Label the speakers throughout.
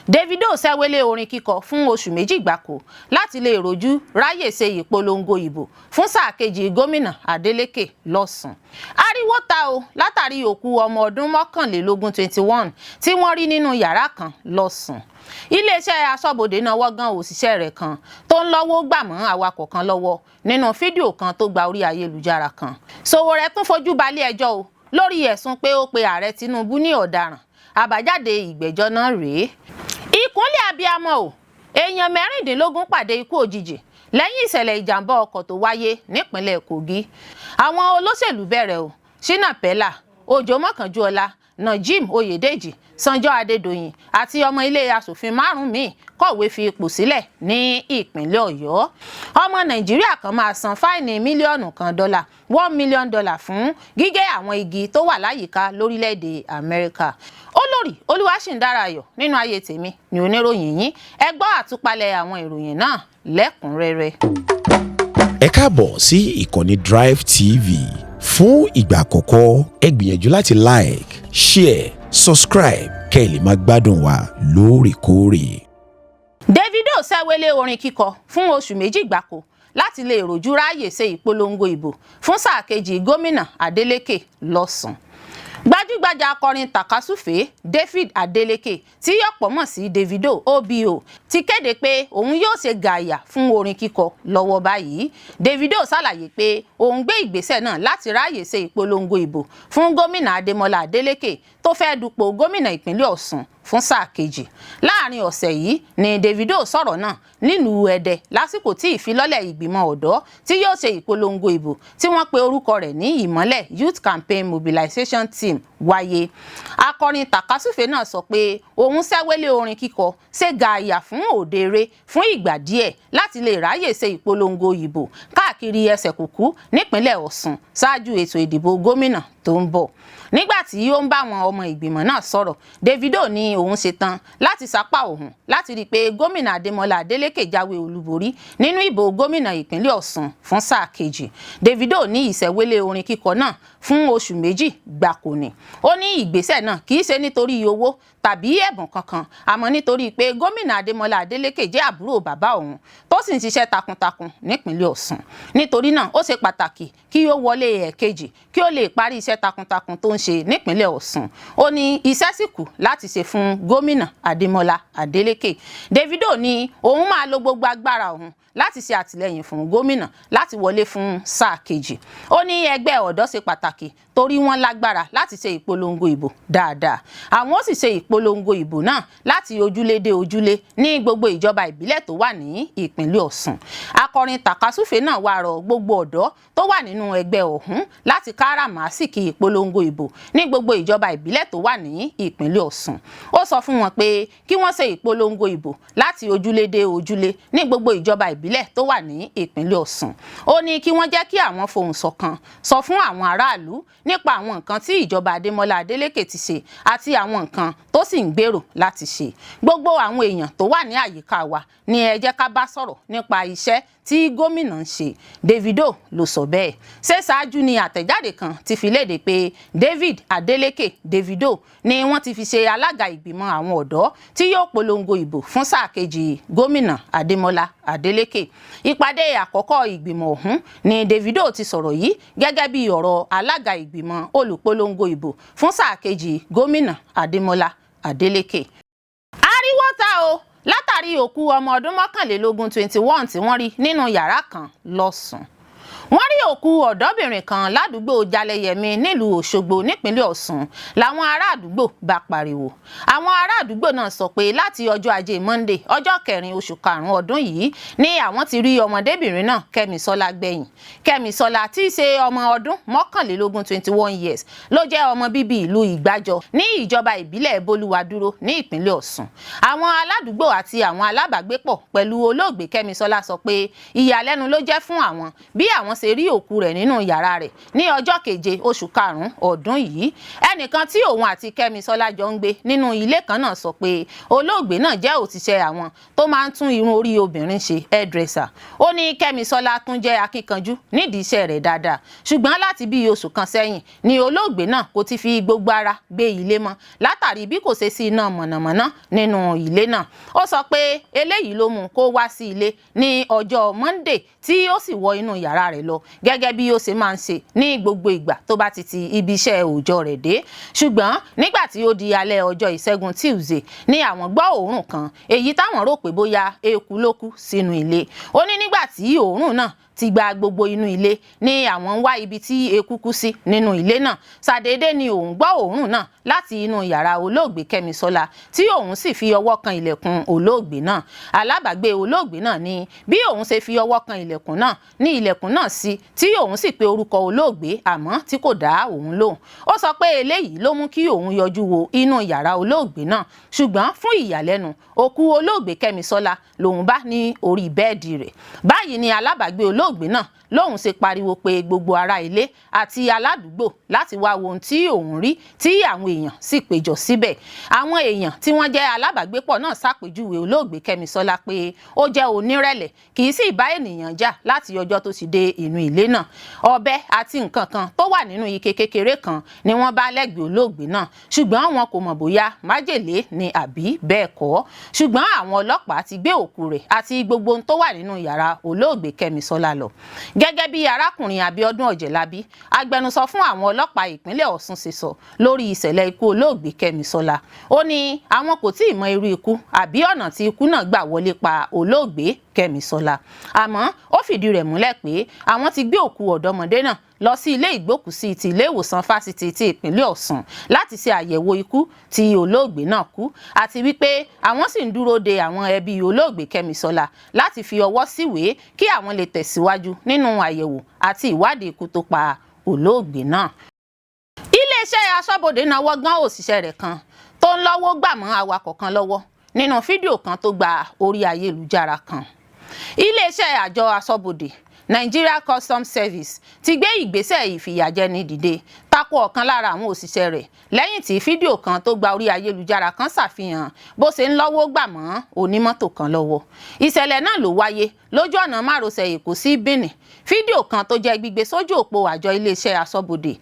Speaker 1: Davido ṣẹ́wélé orin kíkọ fún oṣù 2 gbáko láti lè rojú ráyè ṣe ìpolongo ìbò fún sáà kejì gómìnà Adeleke lọ́sùn. Ariwo ta o látàrí òkú ọmọ ọdún 21 21 tí wọ́n rí nínú yàrá kan lọ́sùn. Iléeṣẹ́ aṣọ́bodè náwó gan òṣìṣẹ́ rẹ̀ kan tó ń lọ́wọ́ gbà mọ́ awakọ̀ kan lọ́wọ́ nínú fídíò kan tó gba orí ayélujára kan. Sowore tún fojú balẹ̀ ẹjọ́ o lórí ẹ̀sùn pé ó pe ààrẹ Tinubu ní ọ̀daràn. Àbájáde ìgbẹ́jọ́ náà rèé. Ìkúnlẹ̀ abiyamọ o, èèyàn 16 pàdé ikú òjijì lẹ́yìn ìṣẹ̀lẹ̀ ìjàmbá ọkọ̀ tó wáyé nípínlẹ̀ Kogi. Àwọn olóṣèlú bẹ̀rẹ̀ o, Shina Peller, Òjó Mọ́kànjúọlá, Najim Oyedeji, Sanjọ́ Adédọ̀yìn àti ọmọ ilé asòfin márùn-ún míì kọ̀wé fi ipò sílẹ̀ ní ìpínlẹ̀ Ọ̀yọ́. Ọmọ Nàìjíríà kan máa san fáìní $1 mílíọ̀nù $1 million fún gígé àwọn igi tó wà láyìíká lórílẹ̀‐èdè Amẹ́ríkà. Olórí Olúwaṣìǹdárayọ̀ nínú ayé tèmi ni oníròyìn yín. Ẹ gbọ́ àtúpalẹ̀ àwọn ìròyìn náà lẹ́kùnrẹ́rẹ́.
Speaker 2: Ẹ káàbọ̀ sí ìkànnì Drive TV. Fún ìgbà àkọ́kọ́, ẹ gbìyànjú láti like, share, subscribe kẹ́ ẹ lè máa gbádùn wa lóòrèkóòrè.
Speaker 1: Davido ṣẹ́wélé orin kíkọ fún oṣù 2 gbáko láti lè rojú ráàyè ṣe ìpolongo ìbò fún sáà kejì gómìnà Adeleke lọ́sùn. Gbajúgbajà akọrin tàkasúfèé David Adeleke, tí ọ̀pọ̀ mọ̀ sí Davido OBO, ti kéde pé òun yóò ṣe gààyà fún orin kíkọ lọ́wọ́ báyìí. Davido ṣàlàyé pé òun gbé ìgbésẹ̀ náà láti ráàyè ṣe ìpolongo ìbò fún gómìnà Adémọlá Adeleke tó fẹ́ dupò gómìnà ìpínlẹ̀ Ọ̀ṣun fún sáà kejì. Láàrin ọ̀sẹ̀ yìí ni Davido sọ̀rọ̀ náà nílùú Ẹdẹ lásìkò tí ìfilọ́lẹ̀ ìgbìmọ̀ ọ̀dọ́ tí yóò ṣe ìpolongo ìbò tí wọ́n pe orúkọ rẹ̀ ní Ìmọ́lẹ̀ Youth Campaign Mobilization Team wáyé. Akọrin tàkasúfèé náà sọ pé òun ṣẹ́wélé orin kíkọ ṣe gààyà fún òde-eré fún ìgbà díẹ̀ láti lè ráyè ṣe ìpolongo ìbò káàkiri ẹsẹ̀ kùkú nípínlẹ̀ Ọ̀ṣun ṣáájú ètò ìdìbò gómìnà tó ń bọ̀. Nígbà tí ó ń bá àwọn ọmọ ìgbìmọ̀ náà sọ̀rọ̀, Davido ní òun ṣetán láti sapá òun láti rí i pé gómìnà Adémọlá Adélékè jáwé olúborí nínú ìbò gómìnà ìpínlẹ̀ Ọ̀ṣun fún sáà kejì. Davido ní ìṣẹ̀wélé orin kíkọ náà fún oṣù 2 gbáko ni. Ó ní ìgbésẹ̀ náà kì í ṣe nítorí owó tàbí ẹ̀bùn kankan, àmọ́ nítorí pé gómìnà Adémọlá Adélékè jẹ́ àbúrò bàbá òun tó sì ń ṣiṣẹ́ takuntakun nípínlẹ̀ Ọ̀ṣun. Nítorí náà, ó ṣe pàtàkì kí ó wọlé ẹ̀ẹ̀kejì kí ó lè parí iṣẹ́ takuntakun tó ń ṣe nípínlẹ̀ Ọ̀ṣun. Ó ní iṣẹ́ sì kù láti ṣe fún gómìnà Adémọlá Adélékè. Davido ní òun máa lo gbogbo agbára òun láti ṣe àtìlẹ́yìn fún gómìnà láti wọlé fún sáà kejì. Ó ní ẹgbẹ́ ọ̀dọ́ ṣe pàtàkì torí wọ́n lágbára láti ṣe ìpolongo ìbò dáadáa. Àwọn ó sì ṣe ìpolongo ìbò náà láti ojúlé dé ojúlé ní gbogbo ìjọba ìbílẹ̀ tó wà ní ìpínlẹ̀ Ọ̀ṣun. Akọrin tàkasúfèé náà wá rọ gbogbo ọ̀dọ́ tó wà nínú ẹgbẹ́ ọ̀hún láti káràmásìkì ìpolongo ìbò ní gbogbo ìjọba ìbílẹ̀ tó wà ní ìpínlẹ̀ Ọ̀ṣun. Ó sọ fún wọn pé kí wọ́n ṣe ìpolongo ìbò láti ojúlé dé ojúlé ní gbogbo ìjọba ìbílẹ̀ tó wà ní ìpínlẹ̀ Ọ̀ṣun. Ó ní kí wọ́n jẹ́ kí àwọn fohùn ṣọ̀kan sọ fún àwọn aráàlú nípa àwọn nǹkan tí ìjọba Adémọlá Adélékè ti ṣe àti àwọn nǹkan tó sì ń gbèrò láti ṣe. Gbogbo àwọn èèyàn tó wà ní àyíká wa ni ẹ jẹ́ ká bá sọ̀rọ̀ nípa iṣẹ́ tí gómìnà ń ṣe. Davido ló sọ bẹ́ẹ̀. Ṣé ṣáájú ni àtẹ̀jáde kan ti fi léde pé David Adeleke Davido ni wọ́n ti fi ṣe alága ìgbìmọ̀ àwọn ọ̀dọ́ tí yóò polongo ìbò fún sáà kejì gómìnà Adémọlá Adeleke. Ìpàdé àkọ́kọ́ ìgbìmọ̀ ọ̀hún ni Davido ti sọ̀rọ̀ yìí gẹ́gẹ́ bí ọ̀rọ̀ alága ìgbìmọ̀ olùpolongo ìbò fún sáà kejì gómìnà Adémọlá Adeleke. Ariwo ta o látàrí òkú ọmọ ọdún 21 21 tí wọ́n rí nínú yàrá kan lọ́sùn. Wọ́n rí òkú ọ̀dọ́bìnrin kan ládùúgbò Jalẹyẹmí nílùú Òṣogbo nípínlẹ̀ Ọ̀ṣun làwọn ará àdúgbò bá pariwo. Àwọn ará àdúgbò náà sọ pé láti ọjọ́ ajé Monday, ọjọ́ 4 oṣù 5 ọdún yìí ni àwọn ti rí ọmọdébìnrin náà Kẹ́misọ́lá gbẹ̀yìn. Kẹ́misọ́lá tí í ṣe ọmọ ọdún 21 21 years ló jẹ́ ọmọ bíbí ìlú Ìgbàjọ ní ìjọba ìbílẹ̀ Bolúwadúró ní ìpínlẹ̀ Ọ̀ṣun. Àwọn aládùúgbò àti àwọn alábàágbépọ̀ pẹ̀lú olóògbé Kẹ́misọ́lá sọ pé ìyàlẹ́nu ló jẹ́ fún àwọn bí àwọn àwọn ṣe rí òkú rẹ̀ nínú yàrá rẹ̀ ní ọjọ́ keje oṣù karùn-ún ọdún yìí. Ẹnìkan tí òun àti Kẹ́misọ́lá jọ ń gbé nínú ilé kan náà sọ pé olóògbé náà jẹ́ òṣìṣẹ́ àwọn tó máa ń tún irun orí obìnrin ṣe, hairdresser. Ó ní Kẹ́misọ́lá tún jẹ́ akíkanjú nídìí iṣẹ́ rẹ̀ dáadáa, ṣùgbọ́n láti bí oṣù kan sẹ́yìn ni olóògbé náà kò ti fi gbogbo ara gbé ilé mọ́ látàrí bí kò ṣe sí iná mọ̀nàmọ́ná nínú ilé náà. Ó sọ pé eléyìí ló mú kó wá sí ilé ní ọjọ́ Monday, tí ó sì wọ inú yàrá rẹ̀ lọ gẹ́gẹ́ bí ó ṣe máa ń ṣe ní gbogbo ìgbà tó bá ti ti ibi iṣẹ́ òòjọ́ rẹ̀ dé. Ṣùgbọ́n nígbà tí ó di alẹ́ ọjọ́ Ìṣẹ́gun Tuesday ní àwọn gbọ́ òórùn kan, èyí táwọn rò pé bóyá eku ló kú sínú ilé. Ó ní nígbà tí òórùn náà ti gba gbogbo inú ilé ní àwọn ń wá ibi tí eku kú sí nínú ilé náà. Ṣàdédé ni òun gbọ́ òórùn náà láti inú yàrá olóògbé Kẹ́misọ́lá, tí òun sì fi ọwọ́ kan ilẹ̀kùn olóògbé náà. Alábàágbé olóògbé náà ní bí òun ṣe fi ọwọ́ kan ilẹ̀kùn náà ní ilẹ̀kùn náà sí, tí òun sì pe orúkọ olóògbé, àmọ́ tí kò dá òun lóhùn. Ó sọ pé eléyìí ló mú kí òun yọjú wo inú yàrá olóògbé náà, ṣùgbọ́n fún ìyàlẹ́nu, òkú olóògbé Kẹ́misọ́lá lòun bá ní orí bẹ́ẹ̀dì rẹ̀. Báyìí ni alábàágbé olóògbé náà lóun ṣe pariwo pé gbogbo ará ilé àti aládùúgbò láti wá wo ohun tí òun rí, tí àwọn èèyàn sì péjọ síbẹ̀. Àwọn èèyàn tí wọ́n jẹ́ alábàágbépọ̀ náà ṣàpèjúwe olóògbé Kẹ́misọ́lá pé ó jẹ́ onírẹ̀lẹ̀, kì í sì bá ènìyàn jà láti ọjọ́ tó ti dé inú ilé náà. Ọ̀bẹ àti nǹkan kan tó wà nínú ike kékeré kan ni wọ́n bá lẹ́gbẹ̀ẹ́ olóògbé náà, ṣùgbọ́n wọn kò mọ̀ bóyá májèlé ni àbí bẹ́ẹ̀ kọ́. Ṣùgbọ́n àwọn ọlọ́pàá ti gbé òkú rẹ̀ àti gbogbo ohun tó wà nínú yàrá olóògbé Kẹ́misọ́lá lọ. Gẹ́gẹ́ bí arákùnrin Abíọ́dún Ọ̀jẹ̀lábí, agbẹnusọ fún àwọn ọlọ́pàá ìpínlẹ̀ Ọ̀ṣun, ṣe sọ lórí ìṣẹ̀lẹ̀ ikú olóògbé Kẹ́misọ́lá, ó ní àwọn kò tí ì mọ irú ikú àbí ọ̀nà tí ikú náà gbà wọlé pa olóògbé Kẹ́misọ́lá. Àmọ́ ó fìdí rẹ̀ múlẹ̀ pé àwọn ti gbé òkú ọ̀dọ́mọdé náà lọ sí ilé ìgbókùsí ti ilé ìwòsàn fásitì ti ìpínlẹ̀ Ọ̀ṣun láti ṣe àyẹ̀wò ikú tí olóògbé náà kú, àti wípé àwọn sì ń dúró de àwọn ẹbí olóògbé Kẹ́misọ́lá láti fi ọwọ́ síwèé kí àwọn lè tẹ̀síwájú nínú àyẹ̀wò àti ìwádìí ikú tó pa olóògbé náà. Iléeṣẹ́ aṣọ́bodè nawọ́ gán òṣìṣẹ́ rẹ̀ kan tó ń lọ́wọ́ gbà mọ́ awakọ̀ kan lọ́wọ́ nínú fídíò kan tó gba orí ayélujára kan. Iléeṣẹ́ àjọ aṣọ́bodè Nigeria Customs Service ti gbé ìgbésẹ̀ ìfìyàjẹni dìde tako ọ̀kan lára àwọn òṣìṣẹ́ rẹ̀ lẹ́yìn tí fídíò kan tó gba orí ayélujára kan ṣàfihàn bó ṣe ń lọ́wọ́ gbà mọ́ onímọ́tò kan lọ́wọ́. Ìṣẹ̀lẹ̀ náà ló wáyé lójú ọ̀nà márosẹ̀ Èkó sí Benin. Fídíò kan tó jẹ́ gbígbé sójú òpó àjọ iléeṣẹ́ aṣọ́bodè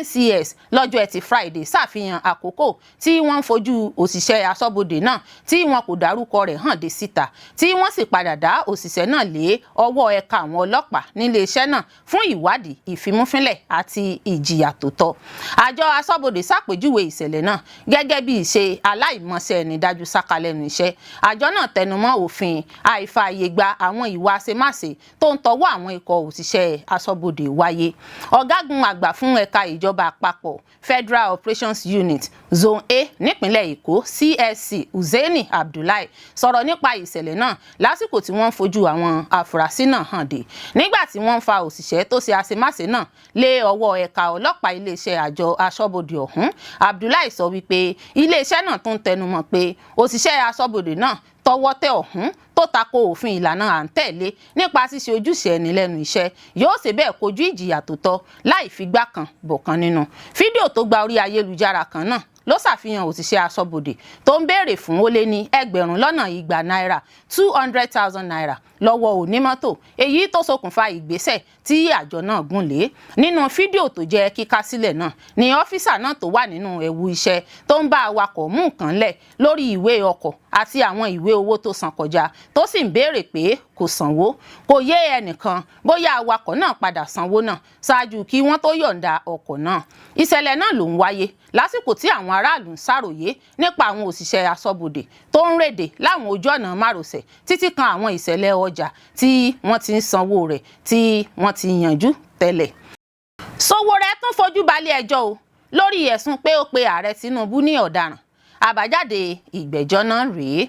Speaker 1: NCS lọ́jọ́ Ẹtì Friday ṣàfihàn àkókò tí wọ́n ń fojú òṣìṣẹ́ aṣọ́bodè náà tí wọn kò dárúkọ rẹ̀ hàn dé síta, tí wọ́n sì padà dá òṣìṣẹ́ náà lé ọwọ́ ẹ̀ka àwọn ọlọ́pàá níléeṣẹ́ náà fún ìwádìí ìfimúfínlẹ̀ àti ìjìyà tó tọ́. Àjọ aṣọ́bodè ṣàpèjúwe ìṣẹ̀lẹ̀ náà gẹ́gẹ́ bí ìṣe aláìmọṣẹ́ ẹni dájú sáká lẹ́nu iṣẹ́. Àjọ náà tẹnumọ́ òfin àìfààyè gba àwọn ìwà àṣemáṣe tó ń tọwọ́ àwọn ikọ̀ òṣìṣẹ́ aṣọ́bodè wáyé. Ọ̀gágun àgbà fún ẹ̀ka ìjọba àpapọ̀ Federal Operations Unit Zone A nípínlẹ̀ Èkó, CSC Hussaini Abdullahi, sọ̀rọ̀ nípa ìṣẹ̀lẹ̀ náà lásìkò tí wọ́n ń fojú àwọn afurasí náà hàn dé. Nígbà tí wọ́n ń fa òṣìṣẹ́ tó ṣe àṣemáṣe náà lé ọwọ́ ẹ̀ka ọlọ́pàá iléeṣẹ́ àjọ aṣọ́bodè ọ̀hún, Abdullahi sọ wípé iléeṣẹ́ náà tún tẹnumọ́ pé òṣìṣẹ́ aṣọ́bodè náà tọwọ́ tẹ̀ ọ̀hún tó tako òfin ìlànà à ń tẹ̀lé nípa ṣíṣe ojúṣe ẹni lẹ́nu iṣẹ́ yóò ṣe bẹ́ẹ̀ kojú ìjìyà tó tọ́ láì figbá kan bọ̀kan nínú. Fídíò tó gba orí ayélujára kan náà ló ṣàfihàn òṣìṣẹ́ aṣọ́bodè tó ń béèrè fún ó lé ní 200,000 náírà, ₦200,000, lọ́wọ́ onímọ́tò, èyí tó ṣokùnfà ìgbésẹ̀ tí àjọ náà gùn lé. Nínú fídíò tó jẹ́ kíká sílẹ̀ náà ni ọ́físà náà tó wà nínú ẹ̀wù iṣẹ́ tó ń bá awakọ̀ mú nǹkan lẹ̀ lórí ìwé ọkọ̀ àti àwọn ìwé owó tó san kọjá, tó sì ń béèrè pé kò sanwó. Kò yé ẹnìkan bóyá awakọ̀ náà padà sanwó náà ṣáájú kí wọ́n tó yọ̀ǹda ọkọ̀ náà. Ìṣẹ̀lẹ̀ náà ló ń wáyé lásìkò tí àwọn aráàlú ń ṣàròyé nípa àwọn òṣìṣẹ́ aṣọ́bodè tó ń rèdè láwọn ojú ọ̀nà márosẹ̀, títí kan àwọn ìṣẹ̀lẹ̀ ọjà tí wọ́n ti ń sanwó rẹ̀ tí wọ́n ti yanjú tẹ́lẹ̀. Sowore tún fojú balẹ̀ ẹjọ́ o lórí ẹ̀sùn pé ó pe ààrẹ Tinubu ní ọ̀daràn. Àbájáde ìgbẹ́jọ́ náà rèé.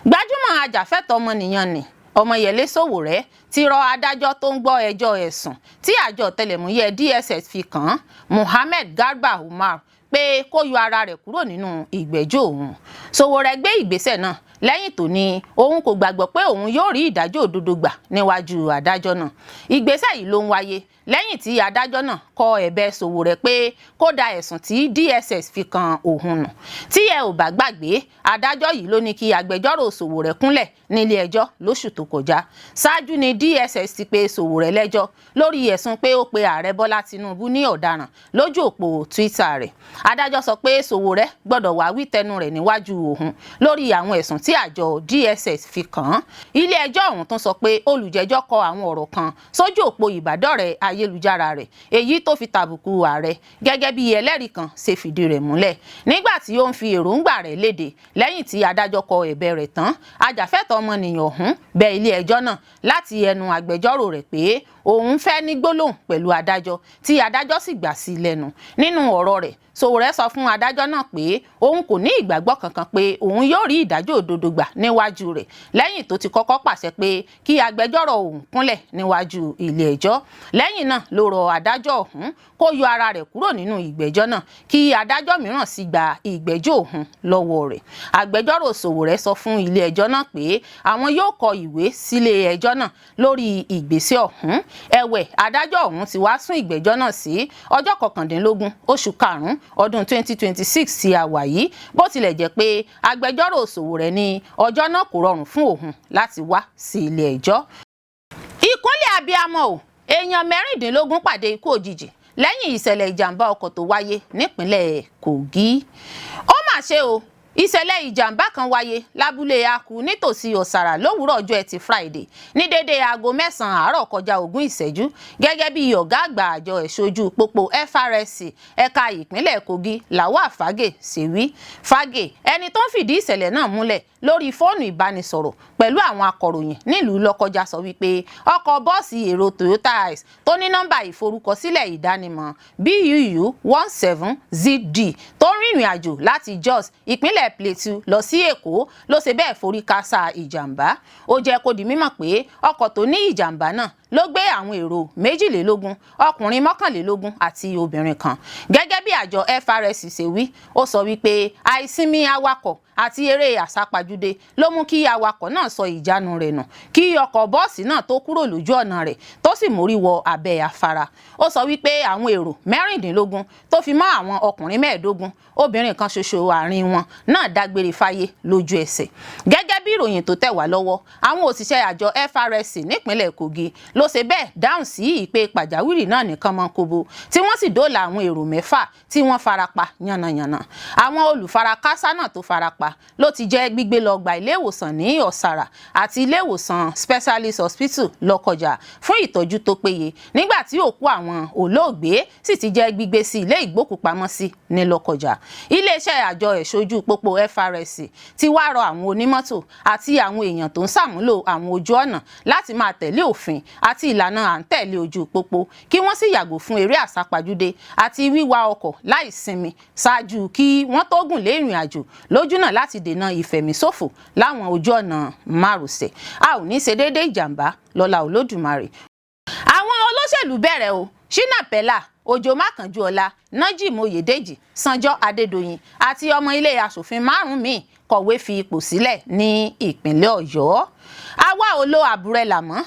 Speaker 1: Gbajúmọ̀ ajàfẹ́tọ̀ọ́ ọmọnìyàn ni Ọmọyẹlé Sowore ti rọ adájọ́ tó ń gbọ́ ẹjọ́ ẹ̀sùn tí àjọ ọ̀tẹlẹ̀múyẹ́ DSS fi kàn án, Mohammed Garba Umar, pé kó yọ ara rẹ̀ kúrò nínú ìgbẹ́jọ́ òun. Sowore gbé ìgbésẹ̀ náà. Lẹ́yìn tó ní òun kò gbàgbọ́ pé òun yóò rí ìdájọ́ òdodo gbà níwájú adájọ́ náà. Ìgbésẹ̀ yìí ló ń wáyé lẹ́yìn tí adájọ́ náà kọ ẹ̀bẹ̀ Sowore pé kó da ẹ̀sùn tí DSS fi kan òun nù. Tí ẹ ò bá gbàgbé, adájọ́ yìí ló ní kí agbẹjọ́rò Sowore kúnlẹ̀ nílé ẹjọ́ lóṣù tó kọjá. Ṣáájú ni DSS ti pe Sowore lẹ́jọ́ lórí ẹ̀sùn pé ó pe ààrẹ Bọ́lá Tinubu ní ọ̀daràn lójú òpó Twitter rẹ̀. Adájọ́ sọ pé Sowore gbọ́dọ̀ wá wí tẹnu rẹ̀ níwájú òun lórí àwọn ẹ̀sùn tí àjọ DSS fi kàn án. Ilé ẹjọ́ ọ̀hún tún sọ pé olùjẹ́jọ́ kọ àwọn ọ̀rọ̀ kan sójú òpó ìbádọ́rẹ̀ẹ́ ayélujára rẹ̀, èyí tó fi tàbùkù ààrẹ, gẹ́gẹ́ bí ẹlẹ́rìí kan ṣe fìdí rẹ̀ múlẹ̀. Nígbà tí ó ń fi èròǹgbà rẹ̀ léde lẹ́yìn tí adájọ́ kọ ẹ̀bẹ̀ rẹ̀ tán, ajàfẹ́tọ̀ọ́ ọmọnìyàn ọ̀hún bẹ ilé ẹjọ́ náà láti ẹnu agbẹjọ́rò rẹ̀ pé òun fẹ́ ní gbólóhùn pẹ̀lú adájọ́, tí adájọ́ sì gbà sí lẹ́nu. Nínú ọ̀rọ̀ rẹ̀, Sowore sọ fún adájọ́ náà pé òun kò ní ìgbàgbọ́ kankan pé òun yóò rí ìdájọ́ òdodo gbà níwájú rẹ̀, lẹ́yìn tó ti kọ́kọ́ pàṣẹ pé kí agbẹjọ́rò òun kúnlẹ̀ níwájú ilé ẹjọ́. Lẹ́yìn náà ló rọ adájọ́ ọ̀hún kó yọ ara rẹ̀ kúrò nínú ìgbẹ́jọ́ náà, kí adájọ́ mìíràn sì gba ìgbẹ́jọ́ òun lọ́wọ́ rẹ̀. Agbẹjọ́rò Sowore sọ fún ilé ẹjọ́ náà pé àwọn yóò kọ ìwé sílé ẹjọ́ náà lórí ìgbésẹ̀ ọ̀hún. Ẹ̀wẹ̀, adájọ́ ọ̀hún ti wá sún ìgbẹ́jọ́ náà sí ọjọ́ 19 oṣù karùn-ún ọdún 2026 tí a wà yìí, bó tilẹ̀ jẹ́ pé agbẹjọ́rò Sowore ní ọjọ́ náà kò rọrùn fún òun láti wá sí ilé ẹjọ́. Ìkúnlẹ̀ abiyamọ o, èèyàn 16 pàdé ikú òjijì lẹ́yìn ìṣẹ̀lẹ̀ ìjàmbá ọkọ̀ tó wáyé nípínlẹ̀ Kogi. Ó mà ṣe o, ìṣẹ̀lẹ̀ ìjàmbá kan wáyé lábúlé Aku nítòsí Ọ̀sàrà lówùúrọ̀ ọjọ́ Ẹtì Friday ní déédéé aago 9 àárọ̀ kọjá 20 ìṣẹ́jú, gẹ́gẹ́ bí ọ̀gá àgbà àjọ ẹ̀ṣọ́ ojú pópó FRSC ẹ̀ka ìpínlẹ̀ Kogi, Lawal Fage, ṣe wí. Fage, ẹni tó ń fìdí ìṣẹ̀lẹ̀ náà múlẹ̀ lórí fóònù ìbánisọ̀rọ̀ pẹ̀lú àwọn akọ̀ròyìn nílùú Lọ́kọjá, sọ wípé ọkọ̀ bọ́ọ̀sì èrò Toyota Hiace tó ní nọ́mbà ìforúkọsílẹ̀ ìdánimọ̀ BUU 17 ZD tó ń rìnrìn àjò láti Jos, ìpínlẹ̀ Plateau, lọ sí Èkó ló ṣe bẹ́ẹ̀ forí kásá ìjàmbá. Ó jẹ́ kó di mímọ̀ pé ọkọ̀ tó ní ìjàmbá náà ló gbé àwọn èrò 22, ọkùnrin 21 àti obìnrin kan, gẹ́gẹ́ bí àjọ FRSC ṣe wí. Ó sọ wípé àìsinmi awakọ̀ àti eré àsápajúdé ló mú kí awakọ̀ náà sọ ìjánu rẹ̀ nù kí ọkọ̀ bọ́ọ̀sì náà tó kúrò lójú ọ̀nà rẹ̀, tó sì mórí wọ abẹ́ afárá. Ó sọ wípé àwọn èrò 16, tó fi mọ́ àwọn ọkùnrin 15, obìnrin kan ṣoṣo àárín wọn náà, dágbére fáyé lójú ẹsẹ̀. Gẹ́gẹ́ bí ìròyìn tó tẹ̀ wá lọ́wọ́, àwọn òṣìṣẹ́ àjọ FRSC nípínlẹ̀ Kogi ló ṣe bẹ́ẹ̀ dáhùn sí ìpè pàjáwìrì náà nìkan mọ́ kobo, tí wọ́n sì dóòlà àwọn èrò 6 tí wọ́n farapa yánnayànna. Àwọn olùfarakásá náà tó farapa ló ti jẹ́ gbígbé lọ gba ilé ìwòsàn ní Ọ̀sàrà àti ilé ìwòsàn Specialist Hospital Lọ́kọjà fún ìtọ́jú tó péye, nígbà tí òkú àwọn olóògbé sì ti jẹ́ gbígbé sí ilé ìgbókùpamọ́sí ní Lọ́kọjà. Iléeṣẹ́ àjọ ẹ̀ṣọ́ ojú pópó FRSC ti wá rọ àwọn onímọ́tò àti àwọn èèyàn tó ń ṣàmúlò àwọn ojú ọ̀nà láti máa tẹ̀lé òfin àti ìlànà à ń tẹ̀lé ojú pópó, kí wọ́n sì yàgò fún eré àsápajúdé àti wíwa ọkọ̀ láì sinmi ṣáájú kí wọ́n tó gùn lé ìrìn àjò lójúnà láti dènà ìfẹ̀míṣòfò láwọn ojú ọ̀nà márosẹ̀. A ò ní ṣe déédé ìjàmbá lọ́lá Olódùmarè. Àwọn olóṣèlú bẹ̀rẹ̀ o. Shina Peller, Òjó Mákànjúọlá, Nájìm Oyèdèjì, Sanjọ́ Adédọ̀yìn àti ọmọ ilé aṣòfin márùn-ún míì kọ̀wé fi ipò sílẹ̀ ní ìpínlẹ̀ Ọ̀yọ́. Àwa ò lo àbúrẹ́là mọ́,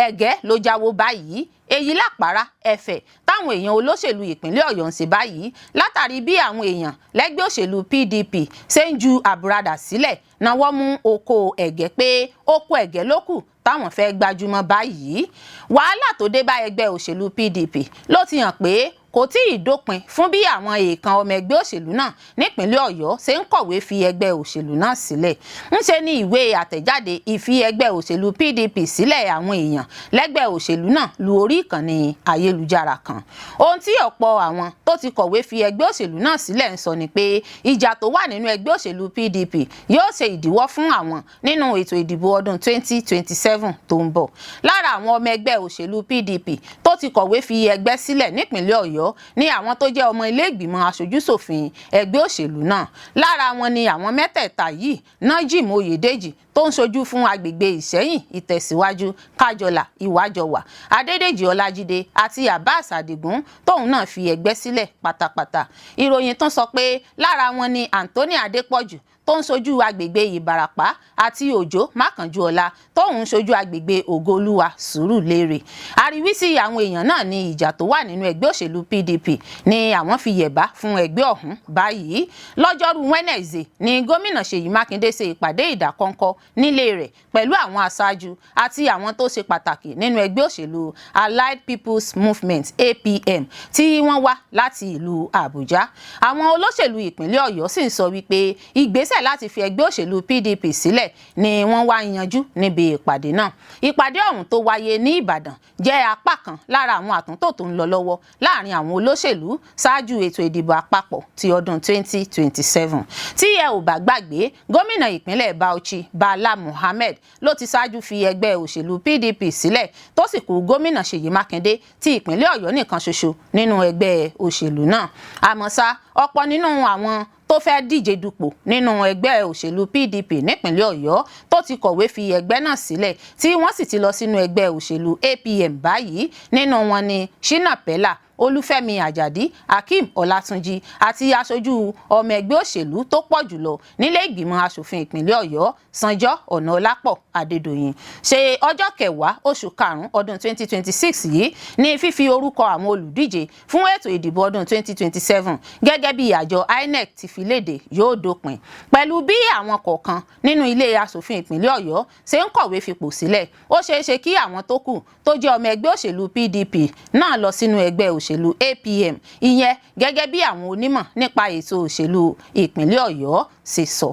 Speaker 1: ẹ̀gẹ́ ló jáwó báyìí. Èyí làpárá ẹ̀fẹ̀ táwọn èèyàn olóṣèlú ìpínlẹ̀ Ọ̀yọ́ ń ṣe báyìí látàrí bí àwọn èèyàn lẹ́gbẹ́ òṣèlú PDP ṣe ń ju àbùradà sílẹ̀ náwó mú oko ẹ̀gẹ́, pé oko ẹ̀gẹ́ ló kù táwọn fẹ́ gbajúmọ̀ báyìí. Wàhálà tó dé bá ẹgbẹ́ òṣèlú PDP ló ti hàn pé kò tí ì dópin fún bí àwọn èèkàn ọmọ ẹgbẹ́ òṣèlú náà nípínlẹ̀ Ọ̀yọ́ ṣe ń kọ̀wé fi ẹgbẹ́ òṣèlú náà sílẹ̀. Ńṣe ni ìwé àtẹ̀jáde ìfi ẹgbẹ́ òṣèlú PDP sílẹ̀ àwọn èèyàn lẹ́gbẹ́ òṣèlú náà lu orí ìkànnì ayélujára kan. Ohun tí ọ̀pọ̀ àwọn tó ti kọ̀wé fi ẹgbẹ́ òṣèlú náà sílẹ̀ ń sọ ni pé ìjà tó wà nínú ẹgbẹ́ òṣèlú PDP yóò ṣe ìdíwọ́ fún àwọn nínú ètò ìdìbò ọdún 2027 tó ń bọ̀. Lára àwọn ọmọ ẹgbẹ́ òṣèlú PDP tó ti kọ̀wé fi ẹgbẹ́ sílẹ̀ nípínlẹ̀ Ọ̀yọ́ ní àwọn tó jẹ́ ọmọ ilé ìgbìmọ̀ aṣojúṣòfin ẹgbẹ́ òṣèlú náà. Lára wọn ni àwọn mẹ́tẹ̀ẹ̀ta yìí: Nájìm Oyèdèjì tó ń ṣojú fún agbègbè Ìṣẹ́yìn Ìtẹ̀síwájú, Kájọlà, Ìwájọwà, Adédèjì Ọlájídé àti Abbas Adigun tóun náà fi ẹgbẹ́ sílẹ̀ pátápátá. Ìròyìn tún sọ pé lára wọn ni Anthony Adépọ̀jù. tó ń ṣojú agbègbè Ìbàràpá, àti Òjó Mákànjúọlá tóun ń ṣojú agbègbè Ògoolúwa, Sùúrùlérè. Àríwísí àwọn èèyàn náà ní ìjà tó wà nínú ẹgbẹ́ òṣèlú PDP ni àwọn fi yẹ̀bá fún ẹgbẹ́ ọ̀hún báyìí. Lọ́jọ́rú Wednesday ni gómìnà Ṣèyí Mákindé ṣe ìpàdé ìdákọ́ńkọ́ nílé rẹ̀ pẹ̀lú àwọn aṣáájú àti àwọn tó ṣe pàtàkì nínú ẹgbẹ́ òṣèlú Allied People's Movement, APM, tí wọ́n wá láti ìlú Àbújá. Àwọn olóṣèlú ìpínlẹ̀ Ọ̀yọ́ sì ń sọ wípé ìgbésẹ̀ láti fi ẹgbẹ́ òṣèlú PDP sílẹ̀ ni wọ́n wá yanjú níbi ìpàdé náà. Ìpàdé ọ̀hún tó wáyé ní Ìbàdàn jẹ́ apá kan lára àwọn àtúntò tó ń lọ lọ́wọ́ láàrin àwọn olóṣèlú ṣáájú ètò ìdìbò àpapọ̀ ti ọdún 2027. Tí ẹ ò bá gbàgbé, gómìnà ìpínlẹ̀ Bauchi, Bala Muhammed, ló ti ṣáájú fi ẹgbẹ́ òṣèlú PDP sílẹ̀, tó sì kù gómìnà Ṣèyí Mákindé ti ìpínlẹ̀ Ọ̀yọ́ nìkan ṣoṣo nínú ẹgbẹ́ òṣèlú náà. Àmọ́ ṣá, ọ̀pọ̀ nínú àwọn tó fẹ́ díje dupò nínú ẹgbẹ́ òṣèlú PDP nípínlẹ̀ Ọ̀yọ́ tó ti kọ̀wé fi ẹgbẹ́ náà sílẹ̀, tí wọ́n sì ti lọ sínú ẹgbẹ́ òṣèlú APM báyìí. Nínú wọn ni Shina Peller, Olúfẹ́mi Àjàdí, Akeem Ọlátúnjì àti aṣojú ọmọ ẹgbẹ́ òṣèlú tó pọ̀ jùlọ nílé ìgbìmọ̀ asòfin ìpínlẹ̀ Ọ̀yọ́, Sanjọ́ Ọ̀nàọlápọ̀ Adédọ̀yìn. Ṣe ọjọ́ 10 oṣù karùn-ún ọdún 2026 yìí ní fífi orúkọ àwọn olùdíje fún ètò ìdìbò ọdún 2027 gẹ́gẹ́ bí àjọ INEC ti fi léde yóò dópin. Pẹ̀lú bí àwọn kọ̀ọ̀kan nínú ilé asòfin ìpínlẹ̀ Ọ̀yọ́ ṣe ń kọ̀wé fipò sílẹ̀, ó ṣeé ṣe kí àwọn tó kù tó jẹ́ ọmọ ẹgbẹ́ òṣèlú PDP náà lọ sínú ẹgbẹ́ òṣèlú APM, ìyẹn gẹ́gẹ́ bí àwọn onímọ̀ nípa ètò òṣèlú ìpínlẹ̀ Ọ̀yọ́ ṣe sọ.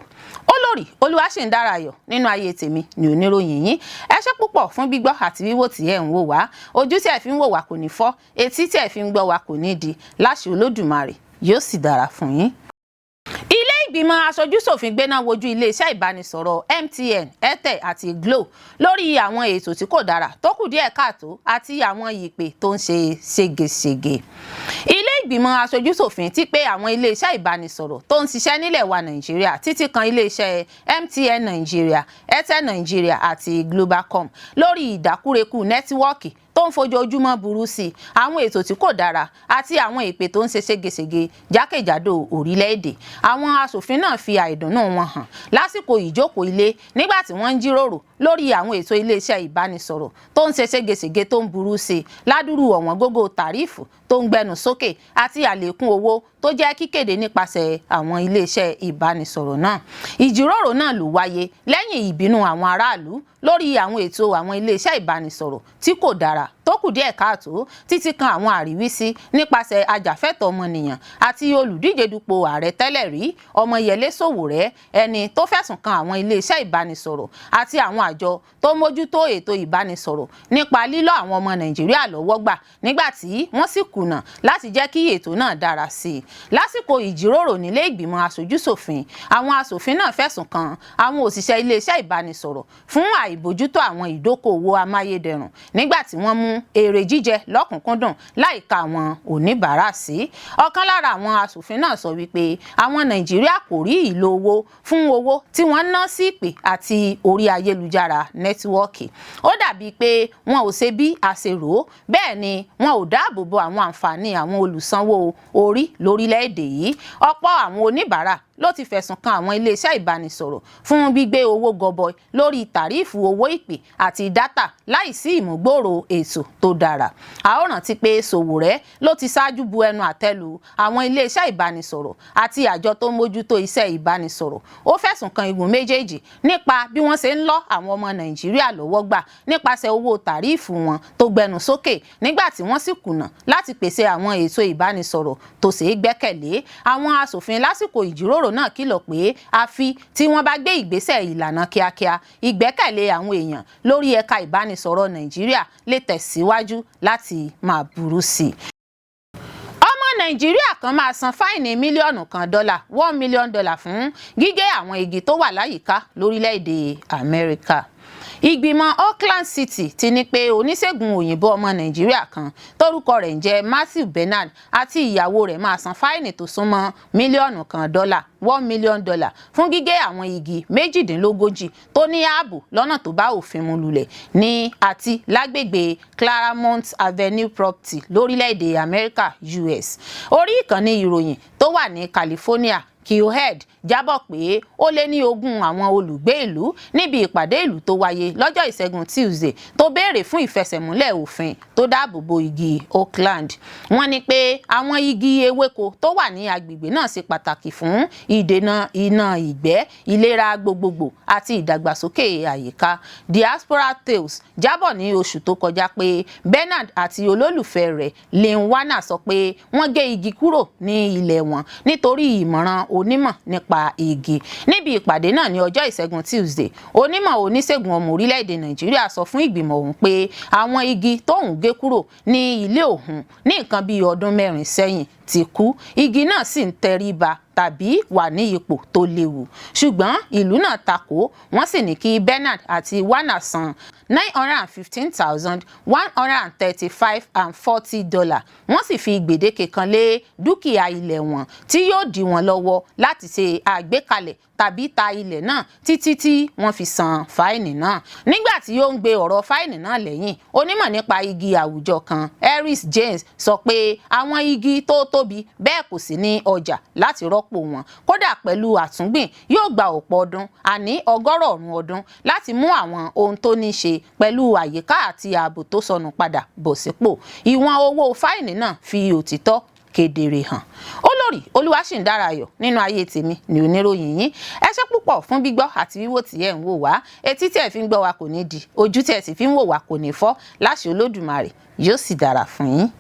Speaker 1: Olórí Olúwaṣèǹdárayọ̀ nínú ayé tèmi ní oníròyìn yín. Ẹ ṣé púpọ̀ fún gbígbọ́ àti wíwò tí ẹ̀ ń wò wá. Ojú tí ẹ fi ń wò wá kò ní fọ́, etí tí ẹ fi ń gbọ́ wá kò ní di. Láṣẹ Olódùmarè, yóò sì dára fún yín. Ilé ìgbìmọ̀ aṣojúṣòfin gbéná wojú iléeṣẹ́ ìbánisọ̀rọ̀ MTN, Airtel àti Glo lórí àwọn ètò tí kò dára tó kù díẹ̀ káàtó àti àwọn ìpè tó ń ṣe ségesège. Ilé ìgbìmọ̀ aṣojúṣòfin ti pé àwọn iléeṣẹ́ ìbánisọ̀rọ̀ tó ń ṣiṣẹ́ nílẹ̀ wa Nàìjíríà, títí kan iléeṣẹ́ MTN Nàìjíríà, Airtel Nàìjíríà àti Globacom, lórí ìdákúrekú nẹ́tíwọ́ọ̀kì tó ń fojoojúmọ́ burú sí i, àwọn ètò tí kò dára àti àwọn ìpè tó ń ṣe ségesège jákèjádò orílẹ̀-èdè. Àwọn aṣòfin náà fi àìdùnnú wọn hàn lásìkò ìjókòó ilé nígbà tí wọ́n ń jíròrò lórí àwọn ètò iléeṣẹ́ ìbánisọ̀rọ̀ tó ń ṣe ségesège tó ń burú sí i, ládùrú ọ̀wọ́n gógó tàríìfù tó ń gbẹnu sókè àti àlékún owó tó jẹ́ kíkéde nípasẹ̀ àwọn iléeṣẹ́ ìbánisọ̀rọ̀ náà. Ìjíròrò náà ló wáyé lẹ́yìn ìbínú àwọn aráàlú lórí àwọn ètò àwọn iléeṣẹ́ ìbánisọ̀rọ̀ tí kò dára tó kù díẹ̀ káàtó, títí kan àwọn àríwísí nípasẹ̀ ajàfẹ́tọ̀ọ́ ọmọnìyàn àti olùdíje dupò ààrẹ tẹ́lẹ̀ rí, Ọmọyẹlé Sowore, ẹni tó fẹ̀sùn kan àwọn iléeṣẹ́ ìbánisọ̀rọ̀ àti àwọn àjọ tó mójútó ètò ìbánisọ̀rọ̀ nípa lílọ́ àwọn ọmọ Nàìjíríà lọ́wọ́ gbà, nígbà tí wọ́n sì kùnà láti jẹ́ kí ètò náà dára sí i. Lásìkò ìjíròrò nílé ìgbìmọ̀ aṣojúṣòfin, àwọn aṣòfin náà fẹ̀sùn kan àwọn òṣìṣẹ́ iléeṣẹ́ ìbánisọ̀rọ̀ fún àìbójútó àwọn ìdókòòwò amáyédẹrùn nígbà tí wọ́n mú èrè jíjẹ lọ́kùnkúndùn láìka àwọn oníbàárà sí. Ọ̀kan lára àwọn aṣòfin náà sọ wípé àwọn Nàìjíríà kò rí ìlò owó fún owó tí wọ́n ná sí ìpè àti orí ayélujára nẹ́tíwọ́ọ̀kì. Ó dàbíi pé wọn ò ṣe bí a ṣe rò ó, bẹ́ẹ̀ ni wọn ò dáàbò bo àwọn àǹfààní àwọn olùsanwó orí lórílẹ̀‐èdè yìí. Ọ̀pọ̀ àwọn oníbàárà ló ti fẹ̀sùn kan àwọn iléeṣẹ́ ìbánisọ̀rọ̀ fún gbígbé owó gọbọi lórí tàríìfù owó ìpè àti dátà láìsí ìmúgbòòrò ètò tó dára. A ó rántí pé Sowore ló ti ṣáájú bu ẹnu àtẹ́ lu àwọn iléeṣẹ́ ìbánisọ̀rọ̀ àti àjọ tó ń mójútó iṣẹ́ ìbánisọ̀rọ̀. Ó fẹ̀sùn kan igun méjèèjì nípa bí wọ́n ṣe ń lọ́ àwọn ọmọ Nàìjíríà lọ́wọ́ gbà nípasẹ̀ owó tàríìfù wọn tó gbẹnu sókè, nígbà tí wọ́n sì kùnà láti pèsè àwọn ètò ìbánisọ̀rọ̀ tó ṣeé gbẹ́kẹ̀lé. Àwọn aṣòfin lásìkò ìjíròrò náà kìlọ̀ pé àfi tí wọ́n bá gbé ìgbésẹ̀ ìlànà kíákíá, ìgbẹ́kẹ̀lé àwọn èèyàn lórí ẹ̀ka ìbánisọ̀rọ̀ Nàìjíríà lè tẹ̀síwájú láti máa burú sí i. Ọmọ Nàìjíríà kan máa san fáìní mílíọ̀nù 1 dọ́là, $1 million, fún gígé àwọn igi tó wà láyìíká lórílẹ̀‐èdè Amẹ́ríkà. Ìgbìmọ̀ Oakland City ti ní pé oníṣègùn òyìnbó ọmọ Nàìjíríà kan tórúkọ rẹ̀ ń jẹ́ Matthew Bernard àti ìyàwó rẹ̀ máa san fáìní tó súnmọ́ mílíọ̀nù 1 dọ́là, $1 million, fún gígé àwọn igi 38 tó ní ààbò lọ́nà tó bá òfin mu lulẹ̀ ní àti lágbègbè Claramont Avenue property lórílẹ̀‐èdè Amẹ́ríkà, US. Orí ìkànnì ìròyìn tó wà ní California. Keohed jábọ̀ pé ó lé ní 20 àwọn olùgbé ìlú níbi ìpàdé ìlú tó wáyé lọ́jọ́ Ìṣẹ́gun Tuesday tó béèrè fún ìfẹsẹ̀múlẹ̀ òfin tó dáàbò bo igi Oakland. Wọ́n ní pé àwọn igi ewéko tó wà ní agbègbè náà ṣe pàtàkì fún ìdènà iná ìgbẹ́, ìlera gbogbogbò àti ìdàgbàsókè àyíká. Diaspora Tales jábọ̀ ní oṣù tó kọjá pé Bernard àti olólùfẹ́ rẹ̀ Lynn Warner sọ pé wọ́n gé igi kúrò ní ilẹ̀ wọn nítorí ìmọ̀ràn onímọ̀ nípa igi. Níbi ìpàdé náà ní ọjọ́ Ìṣẹ́gun Tuesday, onímọ̀ oníṣègùn ọmọ orílẹ̀-èdè Nàìjíríà sọ fún ìgbìmọ̀ ọ̀hún pé àwọn igi tóun gé kúrò ní ilé òun ní nǹkan bíi ọdún 4 sẹ́yìn ti kú, igi náà sì ń tẹríba tàbí wà ní ipò tó léwu. Ṣùgbọ́n ìlú náà takò, wọ́n sì ní kí Bernard àti Warner san $915,135.40, wọ́n sì fi gbèdéke kan lé dúkìá ilẹ̀ wọn tí yóò dí wọn lọ́wọ́ láti ṣe àgbékalẹ̀ tàbí ta ilẹ̀ náà títí tí wọ́n fi san fáìnì náà. Nígbà tí ó ń gbé ọ̀rọ̀ fáìnì náà lẹ́yìn, onímọ̀ nípa igi àwùjọ kan, Harris James, sọ pé àwọn igi tó tóbi bẹ́ẹ̀ kò sí ní ọjà láti rọ́pò wọn, kódà pẹ̀lú àtúngbìn yóò gba ọ̀pọ̀ ọdún, àní ọgọ́rọ̀ọ̀rún ọdún, láti mú àwọn ohun tó ní ṣe pẹ̀lú àyíká àti ààbò tó sọnù padà bọ̀ sípò. Ìwọ̀n owó fáìnì náà fi òtítọ́ kedere hàn. Olórí Olúwaṣìǹdárayọ̀ nínú ayé tèmi ní oníròyìn yín. Ẹ ṣé púpọ̀ fún gbígbọ́ àti wíwò tí ẹ̀ ń wò wá. Etí tí ẹ fi ń gbọ́ wa kò ní di, ojú tí ẹ sì fi ń wò wá kò ní fọ́ láṣẹ Olódùmarè, yóò sì dára fún yín.